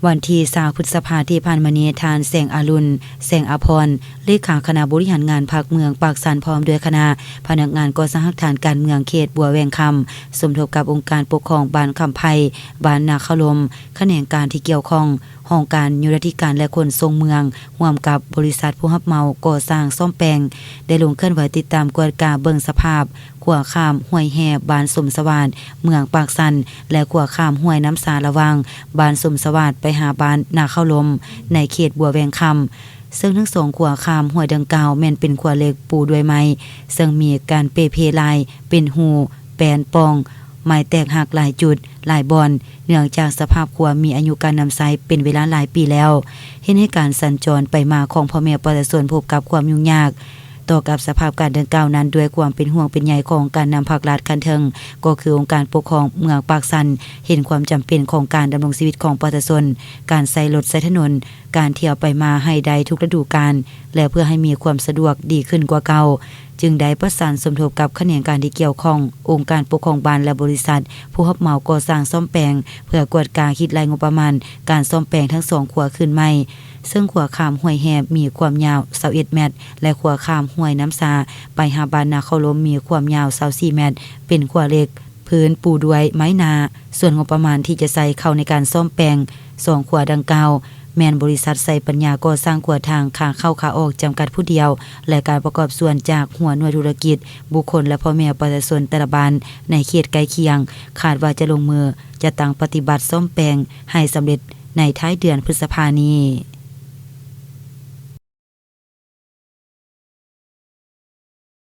ວັນທີຊາວ ພຶດສະພາ ທີ່ຜ່ານມານີ້, ທ່ານ ແສງອາລຸນ ແສງອາພອນ ເລຂາຄະນະບໍລິຫານງານພັກເມືອງປາກຊັນ ພ້ອມດ້ວຍຄະນະພະນັກງານກໍ່ສ້າງຮາກຖານການເມືອງເຂດບົວແຫວງຄຳ ສົມທົບກັບອົງການປົກຄອງບ້ານຄຳໄຜ່, ບ້ານນາເຂົ້າລົມ, ຂະແໜງການທີ່ກ່ຽວຂ້ອງ, ຫ້ອງການໂຍທາທິການ ແລະ ຂົນສົ່ງເມືອງ, ຮ່ວມກັບບໍລິສັດຜູ້ຮັບເໝົາກໍ່ສ້າງສ້ອມແປງ ໄດ້ລົງເຄື່ອນໄຫວຕິດຕາມກວດກາເບິ່ງສະພາບຂົວຂ້າມຫ້ວຍແຮ່ ບ້ານສົມສະຫວາດ ເມືອງປາກຊັນ ແລະ ຂົວຂ້າມຫ້ວຍນ້ຳຊາ ລະຫວ່າງບ້ານສົມສະຫວາດໄປຫາບ້ານນາເຂົ້າລົມ ໃນເຂດບົວແຫວງຄຳ. ເຊິ່ງທັງສອງຂົວຂ້າມຫ້ວຍດັ່ງກ່າວແມ່ນເປັນຂົວເຫຼັກປູດ້ວຍໄມ້ ເຊິ່ງມີການເປ່ເພລາຍເປັນຮູ ແປນປ່ອງ, ໄມ້ແຕກຫັກຫຼາຍຈຸດ, ຫຼາຍບ່ອນ, ເນື່ອງຈາກສະພາບຂົວມີອາຍຸການນຳໃຊ້ເປັນເວລາຫຼາຍປີແລ້ວ, ເຮັດໃຫ້ການສັນຈອນໄປມາຂອງພໍ່ແມ່ປະຊາຊົນພົບກັບຄວາມຫຍຸ້ງຍາກ. ຕໍ່ກັບສະພາບການດັ່ງກ່າວນັ້ນ, ດ້ວຍຄວາມເປັນຫ່ວງເປັນໃຍຂອງການນຳພັກລັດຂັ້ນເທິງ, ກໍຄືອົງການປົກຄອງເມືອງປາກຊັນ ເຫັນຄວາມຈຳເປັນຂອງການດຳລົງຊີວິດຂອງປະຊາຊົນ, ການໃຊ້ລົດໃຊ້ຖະໜົນ, ການທ່ຽວໄປມາໃຫ້ໄດ້ທຸກລະດູການ ແລະ ເພື່ອໃຫ້ມີຄວາມສະດວກດີຂຶ້ນກວ່າເກົ່າ, ຈຶ່ງໄດ້ປະສານສົມທົບກັບຂະແໜງການທີ່ກ່ຽວຂ້ອງ, ອົງການປົກຄອງບ້ານ ແລະ ບໍລິສັດຜູ້ຮັບເໝົາກໍ່ສ້າງສ້ອມແປງ ເພື່ອກວດກາຄິດໄລ່ງົບປະມານການສ້ອມແປງທັງສອງຂົວຄືນໃໝ່. ເຊິ່ງຂົວຂ້າມຫ້ວຍແຮ່ມີຄວາມຍາວຊາວເອັດແມັດ ແລະ ຂົວຂ້າມຫ້ວຍນ້ຳຊາໄປຫາບ້ານນາເຂົ້າລົມມີຄວາມຍາວຊາວສີ່ແມັດ ເປັນຂົວເຫຼັກ, ພື້ນປູດ້ວຍໄມ້ໜາ. ສ່ວນງົບປະມານທີ່ຈະໃຊ້ເຂົ້າໃນການສ້ອມແປງສອງຂົວດັ່ງກ່າວ ແມ່ນບໍລິສັດໄຊປັນຍາກໍ່ສ້າງຂົວທາງຂາເຂົ້າຂາອອກຈຳກັດຜູ້ດຽວ ແລະ ການປະກອບສ່ວນຈາກຫົວໜ່ວຍທຸລະກິດ, ບຸກຄົນ ແລະ ພໍ່ແມ່ປະຊາຊົນແຕ່ລະບ້ານໃນເຂດໃກ້ຄຽງ, ຄາດວ່າຈະລົງມືຈັດຕັ້ງປະຕິບັດສ້ອມແປງໃຫ້ສຳເລັດໃນທ້າຍເດືອນພຶດສະພານີ້.